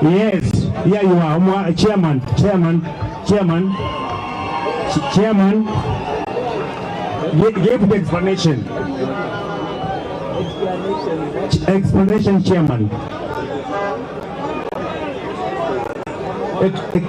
Yes, here you are, chairman, chairman, chairman, chairman. Give the explanation. Explanation, chairman. Okay.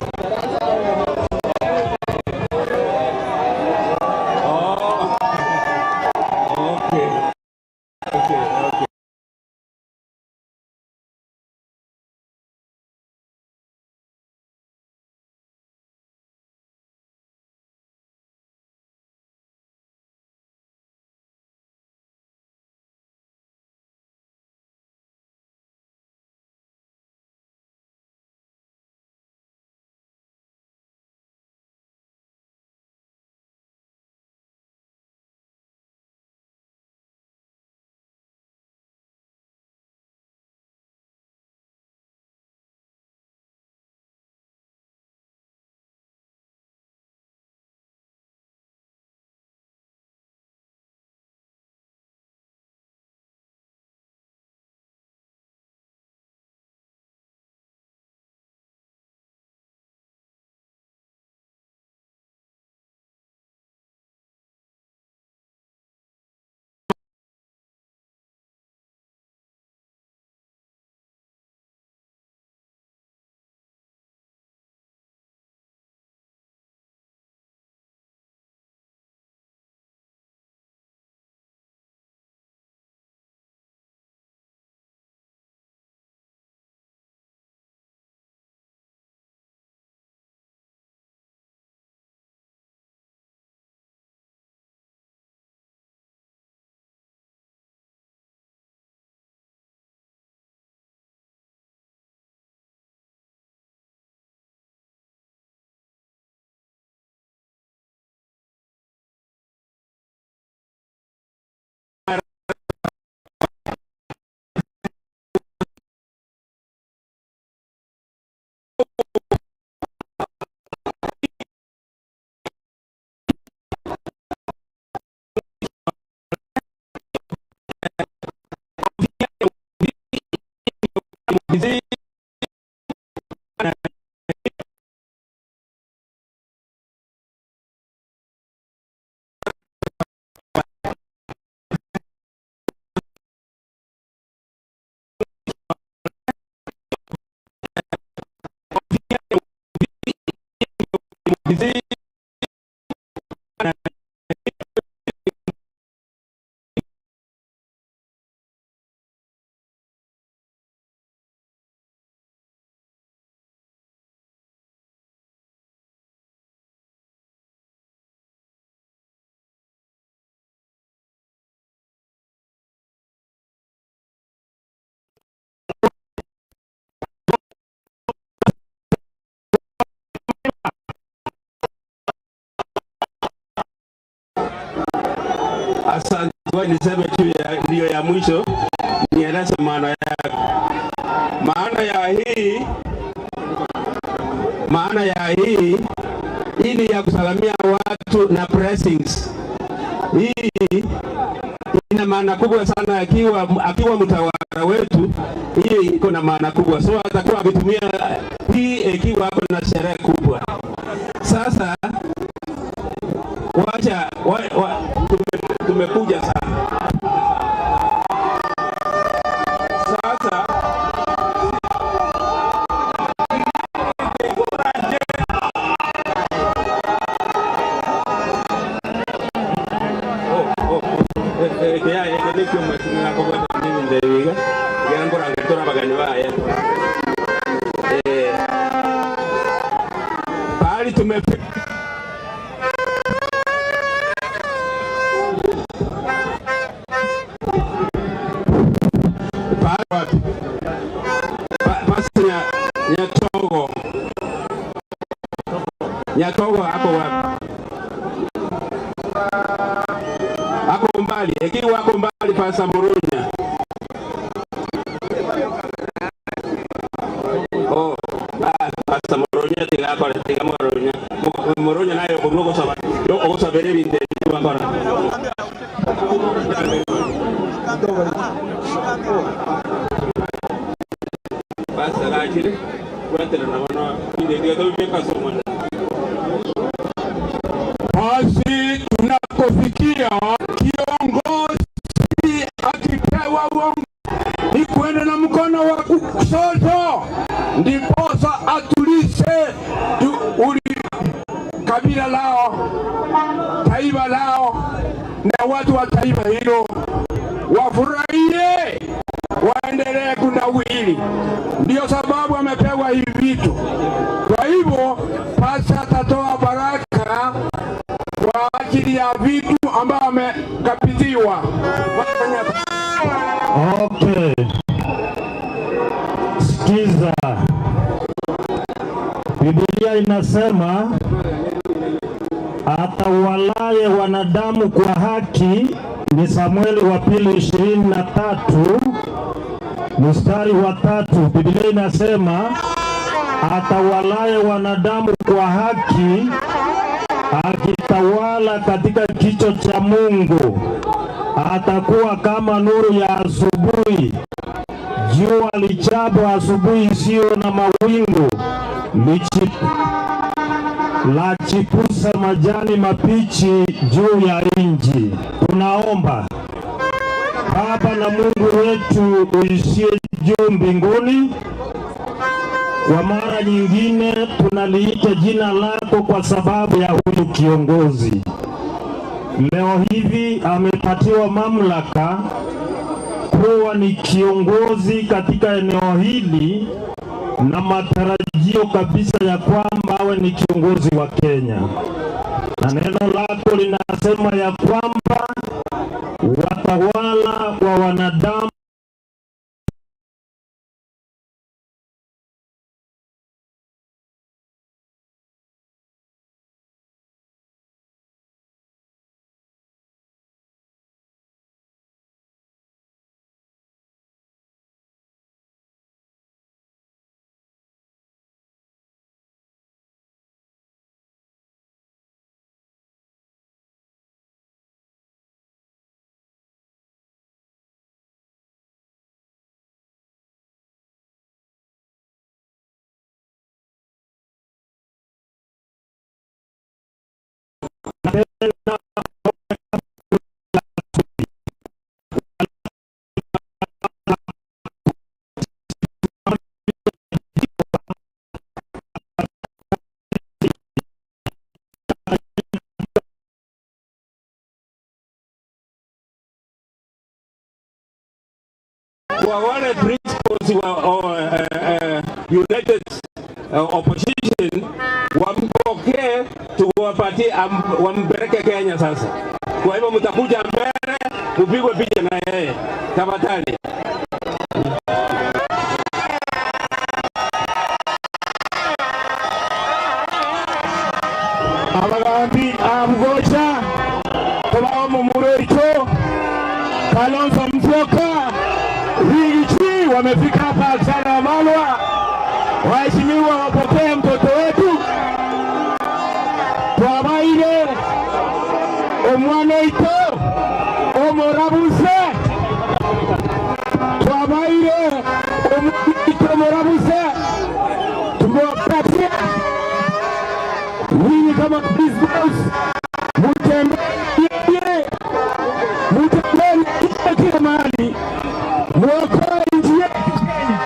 Asante. Niseme tu ndio ya mwisho, nieleze maana yake. Maana ya hii ni ya kusalamia watu na blessings. Hii ina maana kubwa sana akiwa mtawala wetu, hii iko na maana kubwa. So atakuwa akitumia hii ikiwa hapo na sherehe kubwa. Sasa wacha tumekuja sana. Sasa pahali tumefika. Nyatogo hapo wapi? Hapo mbali, ikiwa hapo mbali pasa Murunya. Oh, pasa Murunya tiga kore, tiga Murunya. Murunya nayo kunuko saba. Yo osa bere binte bakora. Basi tunapofikia kiongozi akipewa uongozi ni kwenda na mkono wa kushoto, ndiposa atulize kabila lao, taifa lao, na watu wa taifa hilo wafurahie, waendelee kunawiri. Ndio sababu amepewa hivi vitu. Kwa hivyo pasa atatoa baraka kwa ajili ya vitu ambavyo amekabidhiwa. Okay. Sikiza. Biblia inasema atawalaye wanadamu kwa haki, ni Samueli wa pili 23 mstari wa 3. Biblia inasema atawalaye wanadamu kwa haki, akitawala katika kicho cha Mungu, atakuwa kama nuru ya asubuhi, jua lichapo asubuhi isiyo na mawingu, la chipusa majani mapichi juu ya inji. Tunaomba Baba na Mungu wetu uishie juu mbinguni, kwa mara nyingine tunaliita jina lako kwa sababu ya huyu kiongozi. Leo hivi amepatiwa mamlaka kuwa ni kiongozi katika eneo hili, na matarajio kabisa ya kwamba awe ni kiongozi wa Kenya. Na neno lako linasema ya kwamba watawala wa wanadamu kwa wale principals wa United Opposition wampokee, tuwapatie, wampeleke Kenya sasa. Kwa hivyo mtakuja mbele kupigwa picha na yeye tafadhali. Abagambi abugosha tubaho mu muroito Kalonzo Musyoka Rigathi wamefika hapa sana Malwa. Waheshimiwa wapokee mtoto wetu twabaire omwana ito omorabuse twabaire omwana ito omorabuse tumewapatia ninyi kama business mutembee mutembee kila mahali mwokoe nchi yetu Kenya.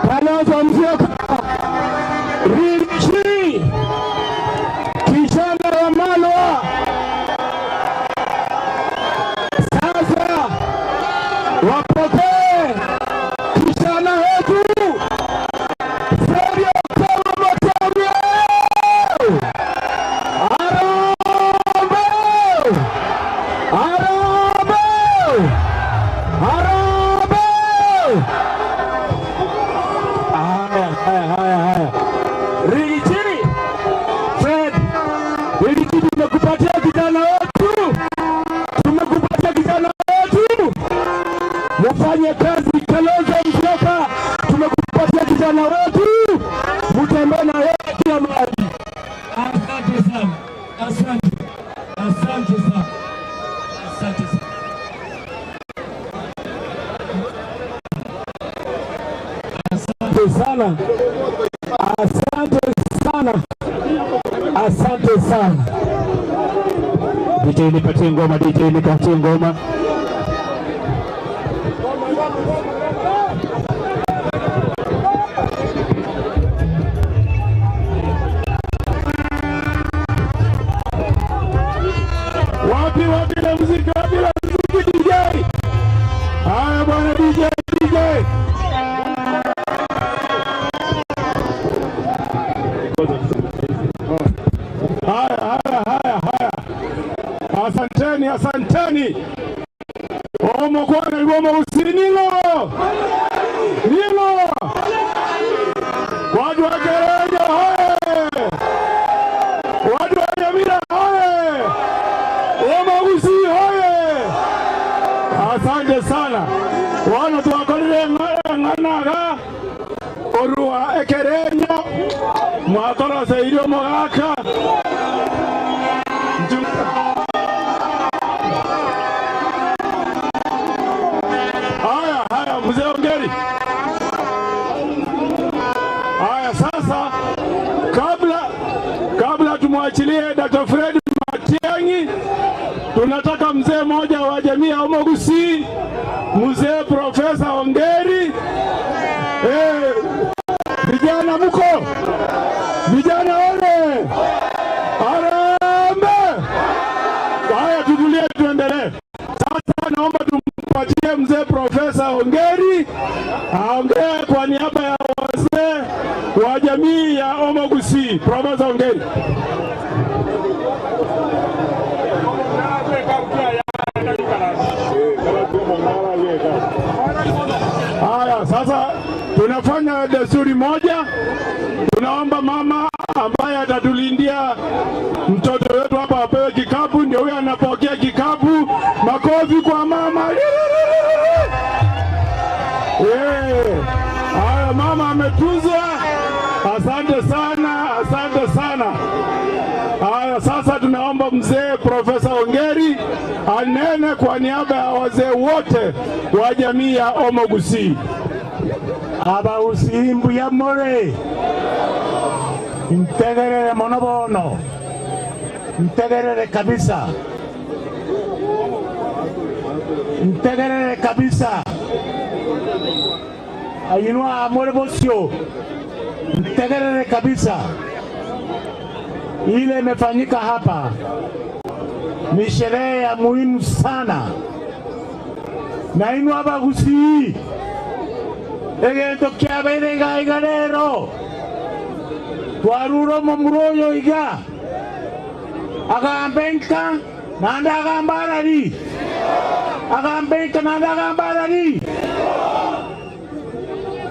Kalonzo Musyoka Rigathi kijana wa Malwa sasa wapokee kijana wetu Mfanye kazi Kalonzo Musyoka, tumekupatia kijana wetu, mtembee na yeye kila mahali. Asante sana. Asante. Asante sana. Asante sana. sana, asante sana, asante sana. DJ nipatie ngoma, DJ nipatie ngoma. Wapi wapi na muziki, wapi na muziki DJ? Haya bwana DJ, DJ. Haya, haya, haya, haya. Asanteni, asanteni. Omo kwana iwomo usinilo. Nilo. Watu wa Kerenyo hoye. Watu wa Nyamira hoye. Omo usi hoye. Asante sana. Wana tuwakolile nganaga. Orua Ekerenyo. Mwakora seirio mogaka. Haya, haya mzee Ongeri. Haya sasa, kabla tumwachilie Dr. Fred Matiang'i, tunataka mzee mmoja wa jamii ya Omogusi, mzee Profesa Ongeri. Vijana mko? Vijana ole! Harambee! Haya, tutulie tuendelee. Sasa naomba tumpatie mzee Profesa Ongeri aongee kwa niaba ya wazee wa jamii ya Omogusi. Profesa Ongeri. Haya, sasa tunafanya desturi moja. Tunaomba mama ambaye atatulindia mtoto wetu hapa apewe kikapu. Ndio huyo anapokea kikapu. Makofi kwa mama. Haya, mama ametuzwa. Asante sana, asante sana. Haya, sasa tunaomba mzee Profesa Ongeri anene kwa niaba ya wazee wote wa jamii ya Omogusi. Abausimbu ya more. Ntegerere monobono. Ntegerere kabisa. Ntegerere kabisa. Ayinua amore bosio. Ntegerere kabisa. Ile imefanyika hapa ni sherehe ya muhimu sana. Na inu abagusi egento kiabere gaigarero twaruro momuroyo iga agambenka nanda agambarari agambenka nanda agambarari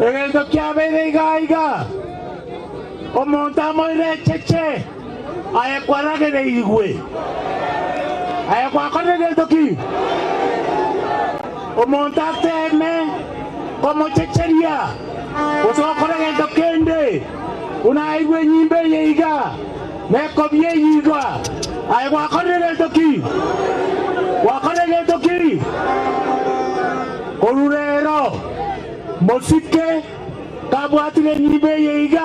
egento kiabere gaiga omontamo ire cheche ayekwaragere igwe ayekwakorere toki omontate me como checheria osokorere tokende unaigwe nyimbe yeiga nekobie yiga ayekwakorere toki wakorere toki orurero mosike kabwatire nyimbe yeiga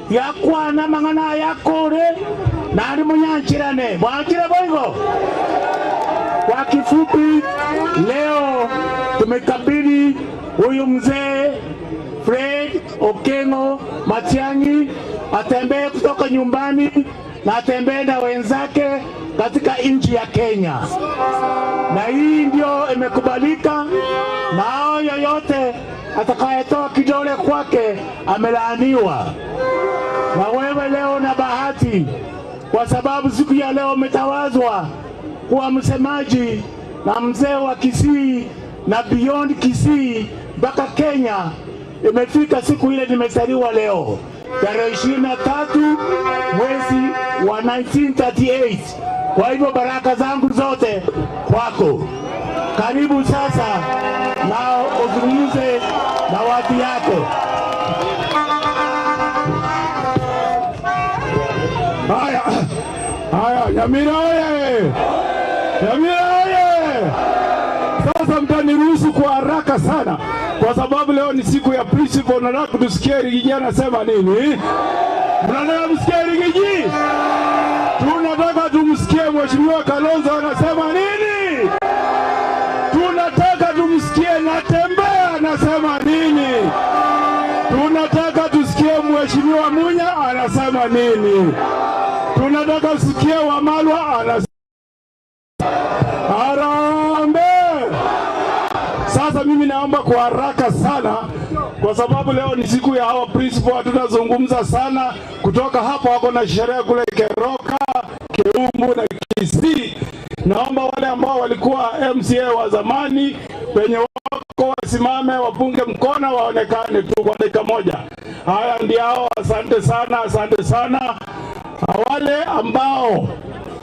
yakwana mangana yakore nari munyanchirane bwakire boigo. Kwa kifupi, leo tumekabidhi huyu mzee Fred Okengo Matiang'i atembee kutoka nyumbani na atembee na wenzake katika nchi ya Kenya. Na hii ndio imekubalika, na hao yoyote atakayetoa kidole kwake amelaaniwa. Na wewe leo na bahati, kwa sababu siku ya leo umetawazwa kuwa msemaji na mzee wa Kisii na beyond Kisii mpaka Kenya. Imefika siku ile nimezaliwa leo tarehe 23 mwezi wa 1938. Kwa hivyo baraka zangu zote kwako. Karibu sasa nao uzungumze na watu yako. Haya, haya, Nyamira oye! Nyamira oye! Sasa mtaniruhusu Mniruhusu kwa haraka sana, kwa sababu leo ni siku ya principal, na nataka tusikie Rigiji anasema nini. Mnataka msikie Rigiji? Tunataka tumsikie Mheshimiwa Kalonzo anasema nini. Tunataka tumsikie Natembea anasema nini. Tunataka tusikie Mheshimiwa Munya anasema nini. Tunataka tusikie Wamalwa anasema. Harambee! Sasa mimi naomba kwa haraka sana, kwa sababu leo ni siku ya hawa principal, hatutazungumza sana. Kutoka hapo wako na sherehe kule Keroka, Keumbu na Kisii. Naomba wale ambao walikuwa MCA wa zamani penye wako wasimame, wapunge mkono, waonekane tu kwa dakika moja. Haya ndio, asante sana, asante sana. Wale ambao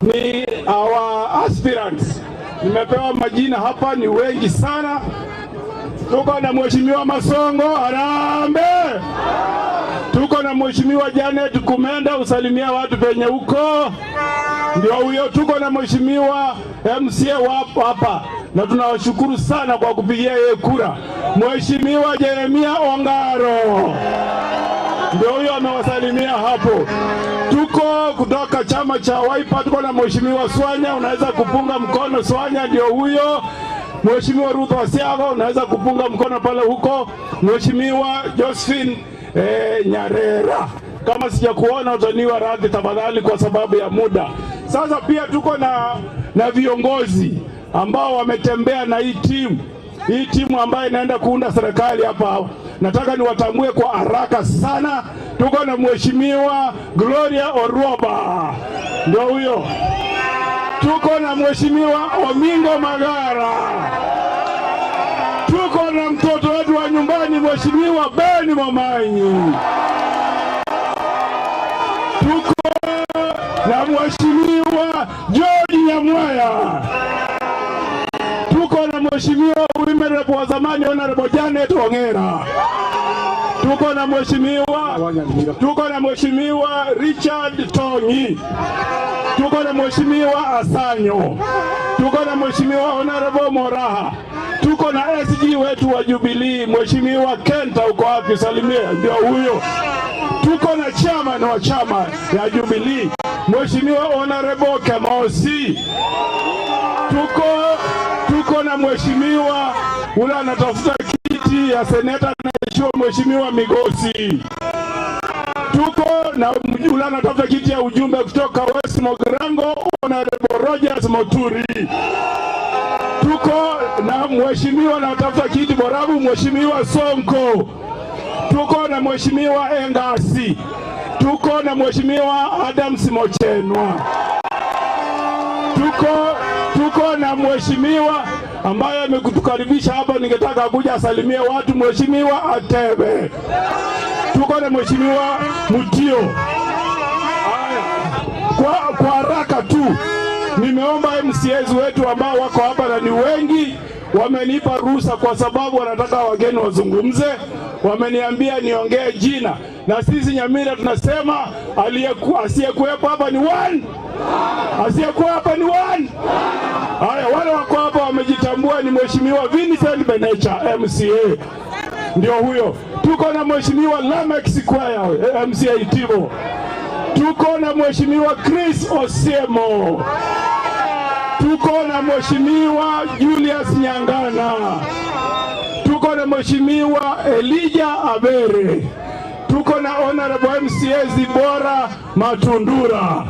ni our aspirants, nimepewa majina hapa, ni wengi sana. Tuko na Mheshimiwa Masongo, harambee! Tuko na Mheshimiwa Janet Kumenda, usalimia watu penye huko, ndio huyo. Tuko na Mheshimiwa MCA wapo hapa, na tunawashukuru sana kwa kupigia yeye kura. Mheshimiwa Jeremia Ongaro, ndio huyo amewasalimia hapo. Tuko kutoka chama cha Wiper, tuko na Mheshimiwa Swanya, unaweza kupunga mkono Swanya, ndio huyo. Mheshimiwa Ruth Wasiago, unaweza kupunga mkono pale huko. Mheshimiwa Josephine Nyarera, kama sijakuona utaniwa radhi tafadhali kwa sababu ya muda. Sasa pia tuko na viongozi ambao wametembea na hii timu. Hii timu ambayo inaenda kuunda serikali hapa. Nataka niwatambue kwa haraka sana. Tuko na Mheshimiwa Gloria Orwoba, ndio huyo. Tuko na Mheshimiwa Omingo Magara. Tuko na mtoto wetu wa nyumbani Mheshimiwa Ben Momanyi. Tuko na Mheshimiwa George Nyamwaya. Tuko na Mheshimiwa Women Rep wa zamani Honorable Janet Ongera. Tuko na Mheshimiwa Richard Tonyi. Tuko na Mheshimiwa Asanyo. Tuko na Mheshimiwa Honorable Moraha. Tuko na SG wetu wa Jubilee Mheshimiwa Kenta, uko wapi? Salimia, ndio huyo. Tuko na chairman wa chama ya Jubilee Mheshimiwa Honorable Kemosi. Tuko na Mheshimiwa ule anatafuta kiti ya seneta na Mheshimiwa Migosi. Tuko na ule anatafuta kiti ya ujumbe kutoka West Mogrango Honorable Rogers Moturi. Tuko na Mheshimiwa anatafuta kiti Borabu Mheshimiwa Sonko. Tuko na Mheshimiwa Engasi. Tuko na Mheshimiwa Adams Mochenwa. Tuko na Mheshimiwa ambaye amekutukaribisha hapa, ningetaka kuja asalimie watu, Mheshimiwa Atebe. Tuko na Mheshimiwa Mutio. Haya, kwa haraka tu nimeomba MCAs wetu ambao wako hapa na ni wengi, wamenipa ruhusa kwa sababu wanataka wageni wazungumze. Wameniambia niongee jina, na sisi Nyamira tunasema asiyekuwepo hapa ni one, asiyekuwa hapa ni one. Haya, wale wako hapa wamejitambua ni Mheshimiwa Vincent Benecha MCA, ndio huyo. Tuko na Mheshimiwa Lameck Sikwaya MCA Itibo. Tuko na Mheshimiwa Chris Osiemo. Tuko na Mheshimiwa Julius Nyangana. Tuko na Mheshimiwa Elijah Abere. Tuko na Honorable MCA Zibora Matundura.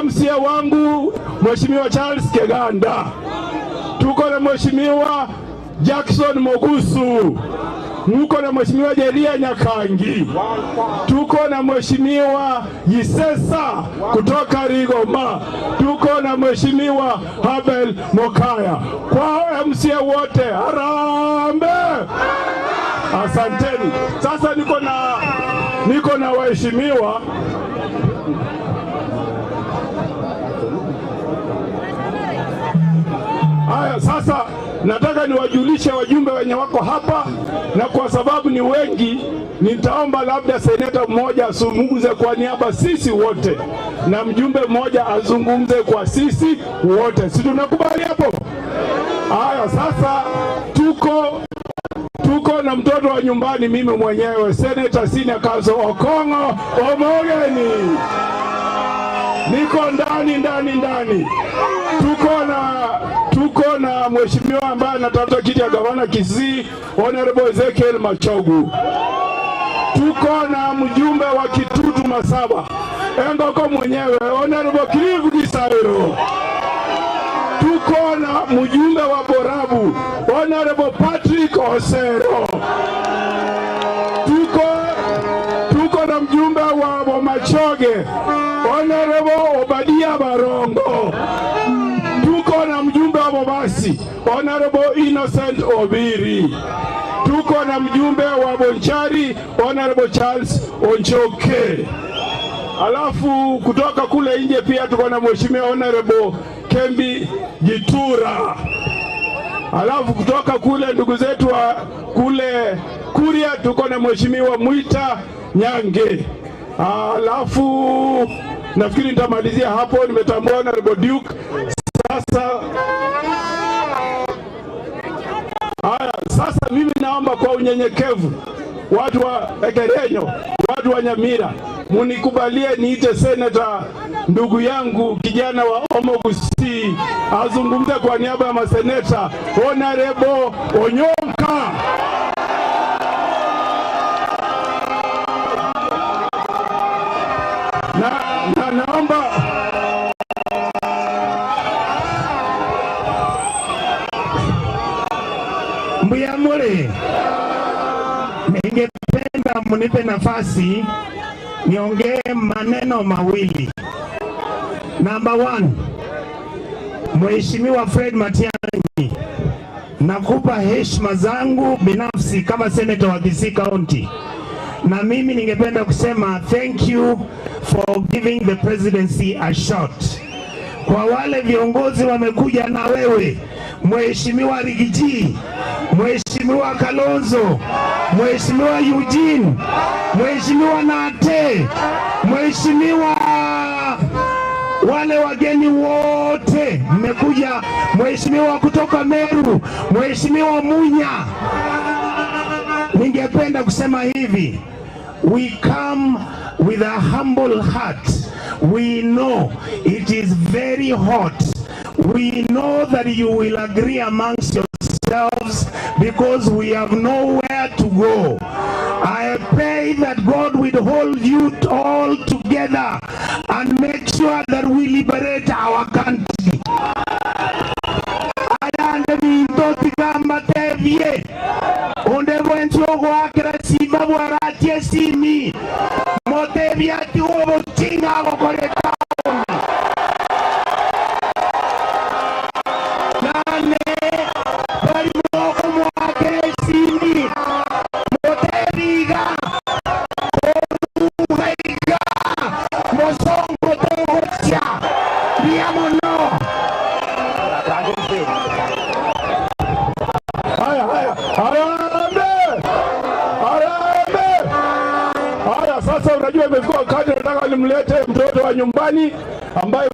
MCA wangu Mheshimiwa Charles Keganda. Tuko na Mheshimiwa Jackson Mogusu. Muko na Mheshimiwa Jeria Nyakangi. Tuko na Mheshimiwa Yisesa kutoka Rigoma. Tuko na Mheshimiwa Habel Mokaya. Kwa MCA wote, harambee! Asanteni. Sasa niko na waheshimiwa. Haya, sasa nataka niwajulishe wajumbe wenye wako hapa, na kwa sababu ni wengi nitaomba labda seneta mmoja azungumze kwa niaba sisi wote na mjumbe mmoja azungumze kwa sisi wote. Si tunakubali hapo? Haya, sasa wa nyumbani mimi mwenyewe Senator Senior Counsel Okongo Omogeni. Niko ndani ndani ndani. Tuko na mheshimiwa ambaye anatafuta kiti ya gavana Kisii, Honorable Ezekiel Machogu. Tuko na mjumbe wa Kitutu Masaba, Engoko mwenyewe, Honorable Cliff Gisairo. Tuko na mjumbe wa Borabu, Honorable Patrick Osero. Tuko na mjumbe wa Bomachoge, Honorable Obadia Barongo. Tuko na mjumbe wa Bobasi, Honorable Innocent Obiri. Tuko na mjumbe wa Bonchari, Honorable Charles Onchoke. Alafu kutoka kule nje pia tuko na mheshimiwa Honorable Kembi Jitura. Alafu kutoka kule ndugu zetu wa kule Kuria tuko na mheshimiwa Mwita Nyange. Alafu nafikiri nitamalizia hapo. Nimetambua Honorable Duke. Sasa haya, sasa mimi naomba kwa unyenyekevu watu wa Ekerenyo, watu wa Nyamira, munikubalie niite senator ndugu yangu kijana wa Omogusi azungumze kwa niaba ya maseneta, Honorable Onyonka. Na naomba Mbuyamule, ningependa munipe nafasi niongee maneno mawili. Number 1, Mheshimiwa Fred Matiang'i, nakupa heshima zangu binafsi kama senator wa Kisii County. Na mimi ningependa kusema thank you for giving the presidency a shot. Kwa wale viongozi wamekuja na wewe, Mheshimiwa Rigiji, Mheshimiwa Kalonzo, Mheshimiwa Eugene, Mheshimiwa Nate, Mheshimiwa wale wageni wote mmekuja, Mheshimiwa kutoka Meru, Mheshimiwa Munya. Ningependa kusema hivi, we come with a humble heart. We know it is very hot. We know that you will agree amongst yourselves because we have nowhere to go. I pray that God will hold you all together and make sure that we liberate our country. Ayande minto tigamba tevye. Onde bwenchogo akera simba bwaratie simi. Motevya tiwo chinga gokoreka. Nane bali moko mwakere simi. Moteviga oruhaiga mosongo togocha biamono. Haya haya, harambee, harambee. Haya, sasa unajua imefika wakati nataka nimlete mtoto wa nyumbani ambaye